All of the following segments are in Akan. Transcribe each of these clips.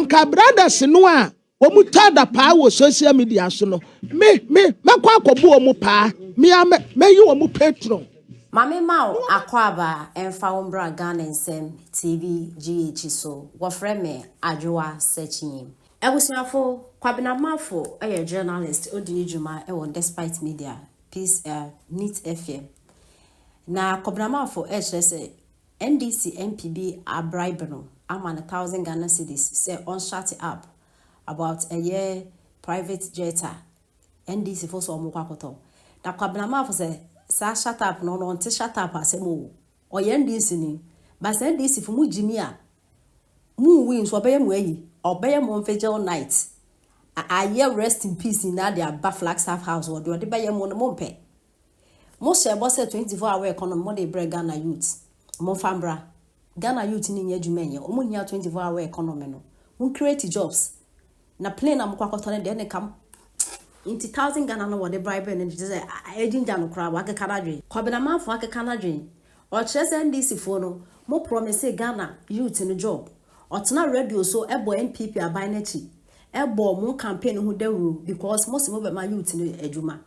Nka brothers no a wɔn twa adapaa wɔ social media so no, me me mɛkɔ akɔbu wɔn paa, me a mɛ mɛyi wɔn patron. Mame ma wo akwaaba mfa wo mbra Ghana Nsɛm TV GH so, wɔfrɛ me Adwoa Sekyiyim. Abusuafo, Kwabena Marfo yɛ journalist, odi ne dwuma wɔ Despite Media, Peace eh, Neat FM. Na Kwabena Marfo rekyerɛ sɛ NDC MP bi abribe no ama no thousand Ghana cedis sɛ ɔn shut up about ɛyɛ private jet a NDC fo sɛ ɔmo kɔ akɔtɔ. Na Kwabena Marfo sɛ saa shut up no, ɔno ɔnte shut up asɛm o. Ɔyɛ NDC ni. But sɛ NDC fo mo gyimi a, mo win so ɔbɛyɛ mo ayi, ɔbɛyɛ mo vigil night. Ayɛ rest in peace nyinaa de aba Flagstaff House wɔ deɛ ɔde bɛyɛ mo no mo mpɛ. Mo hyɛ bɔ sɛ 24 hour economy mo de brɛ Ghana youth. Mo fa mbra. Ghana youth ni nyɛ adwuma nyɛ. Ɔmo hia 24 hour economy no. Mo create jobs. Na plane a mo kɔ akɔtɔ no deɛ ne kam nti 1,000 Ghana no wɔde bribe no kyerɛ sɛ ɛgyingya no koraa wakeka n'adwene. Kwabena Marfo akeka n'adwene. Ɔkyerɛ sɛ NDC foɔ no mo promise Ghana youth no job. Ɔtena radio so ɛbɔ NPP aban n'akyi. Ɛbɔ mo campaign ho dawuro because mo se mo bɛma youth no adwuma.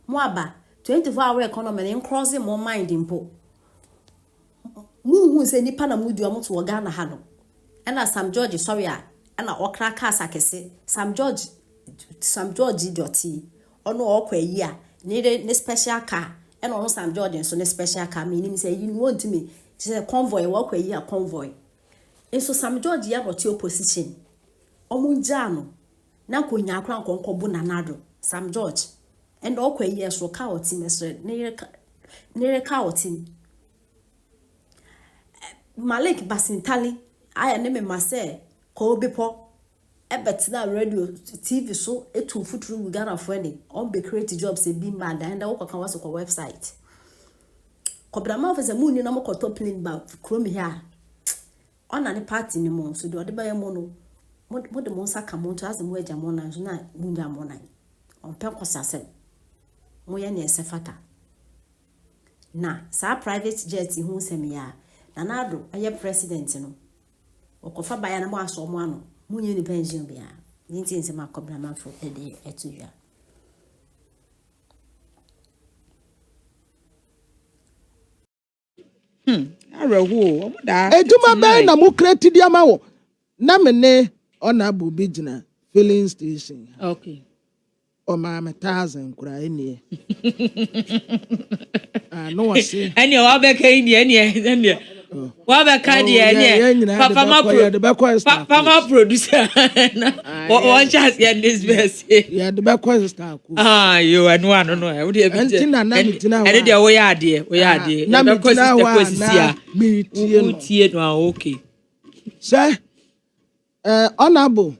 Mo aba 24 hour economy no ncross mo mind mpo. Muhu sɛ nipa na mudi ɔmo to wɔ Ghana ha no. Ɛna Sam George sɔre a ɛna ɔkra cars akɛse. Sam George, Sam George deɛ ɔte ɔno ɔkɔ ayi a ne de ne special car, ɛna ɔno Sam George nso ne special car. Menim sɛ ayi no wɔntumi kyerɛ sɛ convoy wɔkɔ ayi a convoy nso. Sam George yɛ na ɔte opposition, ɔmo ngyaa no na nkonnwa akora nkɔnkɔ bu Nana Addo. Sam George ɛna ɔkɔ ayi ɛsoro car ɔte mu, ɛsrɛ ne yere car ɔte mu. Malik Basintale ayɛ ne mema sɛ kɔɔ bepɔ ɛbɛtena radio TV so etu futuro gu Ghanafoɔ ani, ɔn create jobs ebi mma adan da wɔkɔka wɔsɛ kɔ website. Kwabena Marfo sɛ mu ni na mokɔtɔ plane ba kurom ha a, ɔna ne party ne mu nso deɛ ɔde bɛyɛ mo no, mo de mo nsa ka mo nto asɛ mo agya mo nan so na mo nya mo nan. Ɔmpɛ nkɔsasɛm, moyɛ nea ɛsɛ fata. Na saa private jet ho nsɛm yi a Nana Addo ɛyɛ president no ɔkɔfa baeɛ na mo asɔ mo ano, monyɛ nipa nhyɛn biara ne nti nsɛm a Kwabena Marfo ɛde ɛto dwa. Awerɛho o, ɔmo daa. Edwuma bɛn na mo create di ama wo? Na me ne ɔnabo bi gyina filling station ha. Ɔmaa me 1,000 koraa ɛnie. Ah, no wɔse. Ɛneɛ wabɛka yi deɛ, ɛneɛ wabɛka Oh, deɛ yɛn ɛneɛ nyinaa de papa ma bɛkɔ, yɛde bɛkɔ Esther papa Coast. Producer na Ah, wɔn hyɛ aseɛ this verse. Yɛde bɛkɔ Esther Coast. Ah, yo, ɛno ano no ɛ wode ebi Ɛnti na na megyina hɔ ɛne a- deɛ woyɛ adeɛ, woyɛ Ah, adeɛ. na yɛbɛkɔ megyina sister hɔ a kɔ sisi na a meretie no. Wotie no a, okay. Sɛ ɔnabo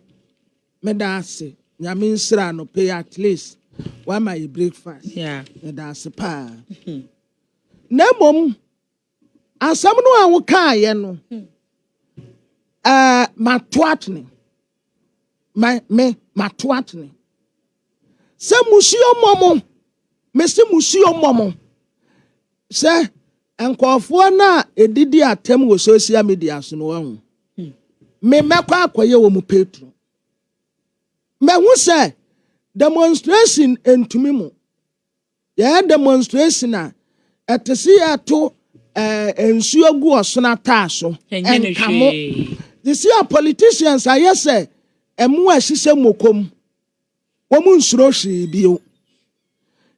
meda ase, Nyame nsira no pay, at least wama yɛ breakfast. Meda ase paa. Na mmom asɛm no a wokaayɛ no, mato atwene ma me mato atwene sɛ musuo mmɔ mo, mese musuo mmɔ mo sɛ nkɔɔfoɔ no a ɛdidi atɛm wɔ social media so no, wahu me mɛkɔ akɔyɛ wɔ mu patron. Mahu sɛ demonstration ntumi mu yɛyɛ demonstration a ɛte sɛ yɛto nsuo gu ɔsono ataa so. Ɛnyɛ no ɛnka mo hwee. Te sɛ a politicians ayɛ sɛ ɛmo a ɛhyehyɛ mmɔkɔm, wɔn nsuro hwee bio.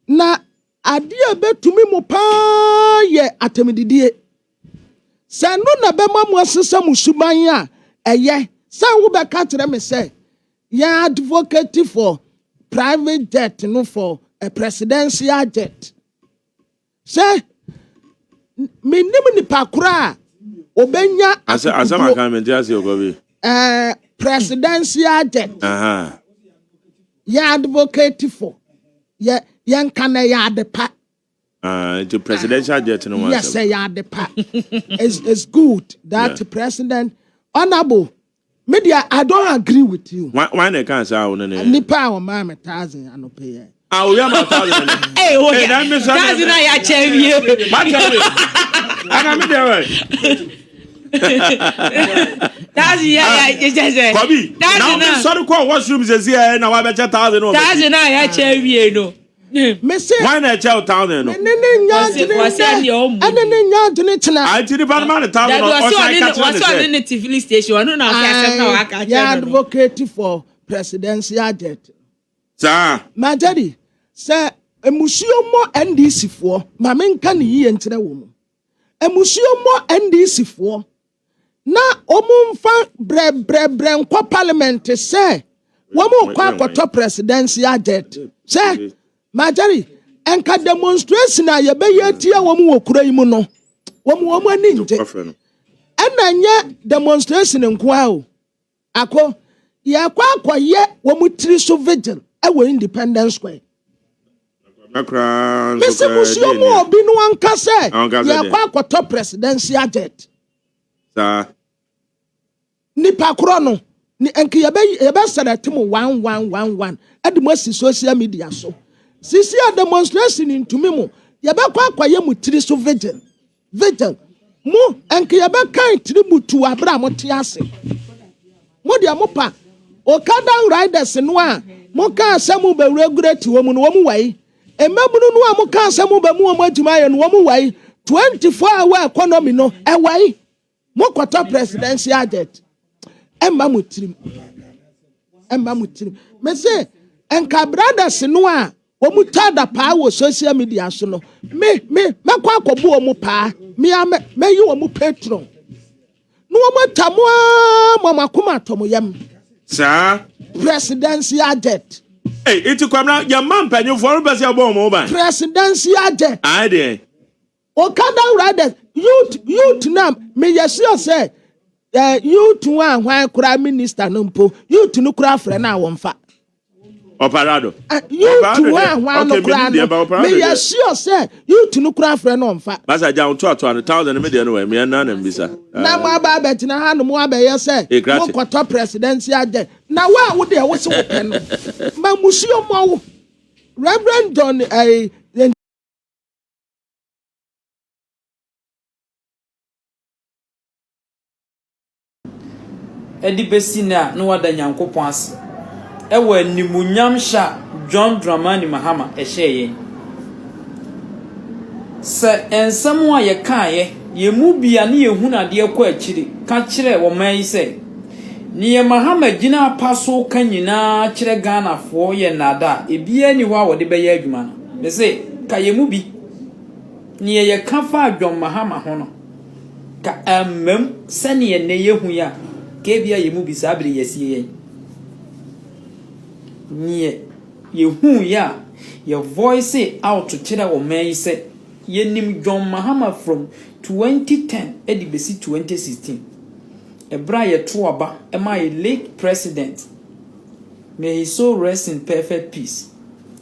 Na adeɛ a ɛbɛtumi mu paa yɛ atɛmdidie. Sɛ no na bɛma mo asesa mo suban a, ɛyɛ sɛ wobɛka kyerɛ me sɛ yɛn advocate for private jet no, for a presidential jet, sɛ menim nipa koro a obɛnya Asɛm akokoduro. Aka mente ase ɔkɔ bi. Presidential jet yɛ advocate for yɛ yɛnka na ɛyɛ ade pa. Ah, nti presidential jet no ho Yes. asɛm. Ɛyɛ ade pa. It's good that president honourable me deɛ, I don't agree with you. Why na ɛka saa wo no ne? Nipa a ɔmaa me 1,000 anɔpɛ yɛ. Ah, owi ama 1,000 no. Ee, wo Eh, na me sa- 1,000 a yɛakyɛ wie. Makyɛ we. Ana me deɛ wɛ. Thousand yɛ yɛ yɛ sɛ. Kɔbi na obi sɔre kɔ washroom sɛsi ɛ na wabɛkyɛ thousand wɔ bɛkyi. Thousand a yɛakyɛ awie no. Mese. Wọn na ɛkyɛ o thousand no. Ne ne nya adwene nnɛ ɛne ne nya adwene kyena. Ayi nipa no ma ne thousand ɔsan ka kyerɛ ne sɛ. Ɔsɛ ɔne ne te filling station ɔno na ɔsɛ asɛm na waka kyerɛ no. Yɛ advocate for presidential jet. Saa. Majadi sɛ mmusuo mmɔ NDC foɔ ma menka ne yie nkyerɛ wɔ mu. Mmusuo mmɔ NDC foɔ na wɔn mfa brɛbrɛbrɛ nkɔ parliament sɛ wɔn rekɔ akɔtɔ presidential jet sɛ Marjorie nka demonstration a yɛbɛyɛ atia wɔn wɔ kuro yi mu no wɔn wɔn ani ngye ɛna nyɛ demonstration nko ara o Ako, yɛrekɔ akɔyɛ wɔn tiri so vigil wɔ Independence Square. Mese musuo mu obi no anka sɛ yɛrekɔ akɔtɔ presidential jet. Saa. Nipa korɔ no, nka yɛbɛ yɛbɛsɛlɛte mo one one one one ɛde mo asi social media so. Sisi a demonstration ntumi mo, yɛbɛkɔ akɔyɛ mo tiri so vigil. Vigil, mo nka yɛbɛkan tiri butu abere a mote ase. Mo deɛ mo pa Okada riders no a mo kaa sɛ mo bɛ regulate wɔn no wɔn wai. Mmabunu no a mo kaa sɛ mo bɛ mu wɔn adwuma ayɛ no wɔn wai. 24 hour economy no ɛwai. Mo kɔtɔ presidential jet ɛmma mo tirim. Ɛmma mo tirim. Me se nka brothers no a wɔn twa adapaa wɔ social media so no me me mɛkɔ akɔbo wɔn paa me a mɛyi wɔn patron na wɔn atwa mo ara ma mo akoma atɔ mo yam. Saa. Presidential jet. Ee eti kwamina yɛn mma mpanyinfoɔ no pɛ sɛ yɛbɔ wɔn ban. Presidential jet. Ayi deɛ. Okada riders youth youth na meyɛ sure sɛ eh, youth a hwan koraa minister no mpo youth no koraa frɛ no a wɔmfa. Ɔparado. Eh, youth a hwan no koraa no meyɛ sure sɛ youth no koraa frɛ no ɔmfa. Masa gya ntoatoa no thousand me deɛ no wɔ mmea nna na mbisa. Na mo aba abɛtena ha no mo abɛyɛ sɛ mo kɔtɔ presidential jet na wo a wo deɛ wo se wo pɛ no ma musuo mmɔ wo Reverend John eh, De besi nnɛ a na wada Nyankopɔn ase wɔ animuonyam hyɛ a John Dramani Mahama hyɛɛ yɛn. Sɛ nsɛm a yɛkaeɛ, yɛn mu bi a ne yɛhunu adeɛ kɔ akyiri ka kyerɛɛ ɔman yi sɛ, neɛ Mahama gyina apa so ka nyinaa kyerɛ Ghanafoɔ yɛ nnaadaa, ebiara nni hɔ a wɔde bɛyɛ adwuma no. Mese, ka yɛn mu bi. Neɛ yɛka faa John Mahama ho no, ka ammam sɛdeɛ nnɛ yɛhu yi a, ka ebia yɛn mu bi saa bere yi asie yɛn. Neɛ yɛhuiɛ a, yɛ voice out kyerɛ ɔman yi sɛ, yɛnim John Mahama from 2010 de bɛsi 2016. Ɛberɛ a yɛto aba maa yɛ late president, may his soul rest in perfect peace,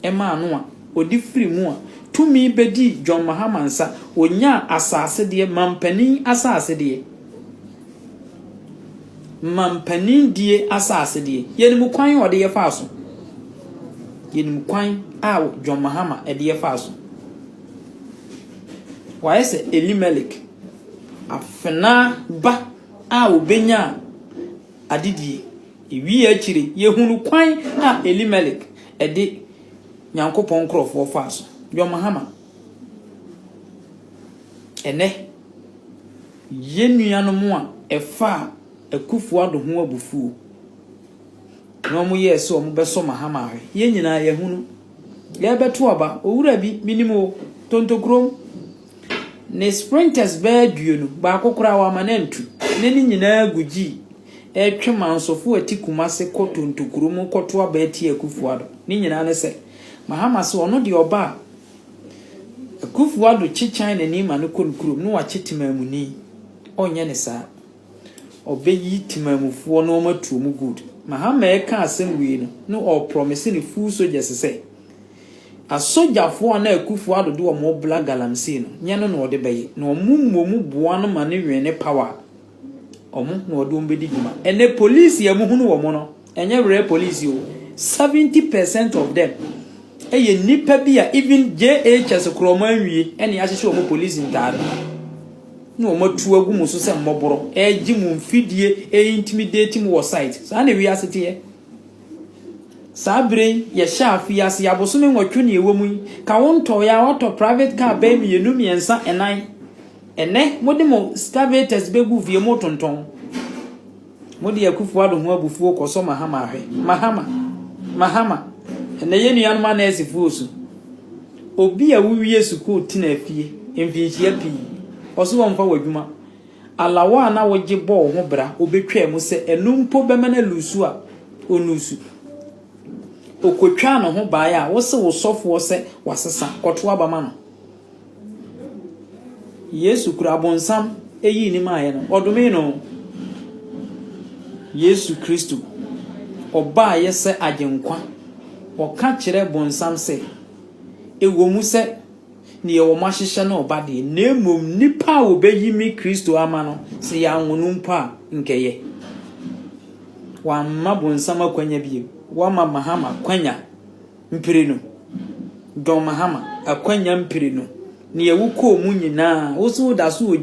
maa no a, ɔde firi mu a, tumi bɛdii John Mahama nsa, ɔnyaa asase deɛ, mampanin asase deɛ. Mampanin die asase deɛ. Yɛnim kwan a ɔde yɛ faa so. Yɛnim kwan a John Mahama de yɛ faa so. Wayɛ sɛ Elimelek, afenaa ba a ɔbɛnyaa adedie. Ewiee akyire, yɛhunu kwan a Elimelek de Nyankopɔn nkorɔfoɔ faa so. John Mahama. Ɛnnɛ, yɛn nuanom a ɛfaa Akufo Addo ho abufuo na wɔyɛɛ sɛ wɔbɛsɔ Mahama ahwɛ, yɛn nyinaa yɛahunu. Yɛrebɛto aba, owura bi, menim o, Tontokurom, Ne sprinters bɛyɛ aduonu, baako koraa wamma no antu. Na ne nyinaa gu gyii retwe mansofo a ɛte Kumase kɔ Tonto kurom rekɔto aba atia Akufo Addo. Ne nyinaa ne sɛ, Mahama se ɔno deɛ ɔba a, Akufo Addo kye Chinani ma no kɔ ne kurom na wakye Temaamuni. Ɔnyɛ ne saa. Ɔbɛyi Temamufoɔ na wɔatu wɔn good. Mahama reka asɛm wei no, na ɔreprɔmese ne full soldiers sɛ, Asogyafoɔ a na Akufo Addo de wɔn rebla galamsey no, nyɛ no na ɔde bɛyɛ. Na wɔn mmom boa no ma no win ne power a, wɔn na ɔde wɔn bɛdi dwuma. Ɛnnɛ polisi a mohunu wɔn no, ɛnyɛ rare polisi o. 70 percent of them ɛyɛ nnipa bi a even JHS korɔ wɔn anwie ɛna yɛahyehyɛ wɔn polisi ntaade. Na wɔn atu agu mo so sɛ mmɔborɔ, ɛregye mo mfidie, ɛintimidate mo wɔ site. Saa na wiase teɛ. Saa bere yi, yɛhyɛ afe yi ase, abosome nwɔtwe na ɛwɔ mu yi, ka wo ntɔeɛ a woatɔ private car bɛyɛ mmienu, mmiɛnsa, ɛnan. Ɛnɛ, mode mo excavators bɛgu fie motontɔn. Mode Akufo Addo ho abufuo kɔsɔ Mahama ahwɛ. Mahama! Mahama! Ɛnɛ yɛn nuanom anɛɛsefoɔ su. Obi a wowie sukuu tena fie mfinhyia pii, ɔse ɔmfa w'adwuma. Alawa a na wogye bɔ wo ho bra, obetwaa mu sɛ ɛno mpo bɛma no alusu a, ɔnnusu. Okotwaa ne ho baeɛ a, wose wo sɔfoɔ sɛ wasesa, kɔto aba ma no. Yesu kura abonsam yii ne maeɛ no, ɔdomee no. Yesu Kristo, ɔbaeɛ sɛ agyenkwa. Ɔka kyerɛɛ bonsam sɛ, ɛwɔ mu sɛ neɛ wɔahyehyɛ no reba deɛ, na mmom nnipa a wɔbɛyi me Kristo ama no, sɛ yɛanwo no mpo a, nkɛyɛ. Wamma bonsam akwanya bio. Wama Mahama kwanya. Mprenu. John Mahama, akwanya mprenu. Neɛ wokɔɔ mu nyinaa, wo so woda so wɔ.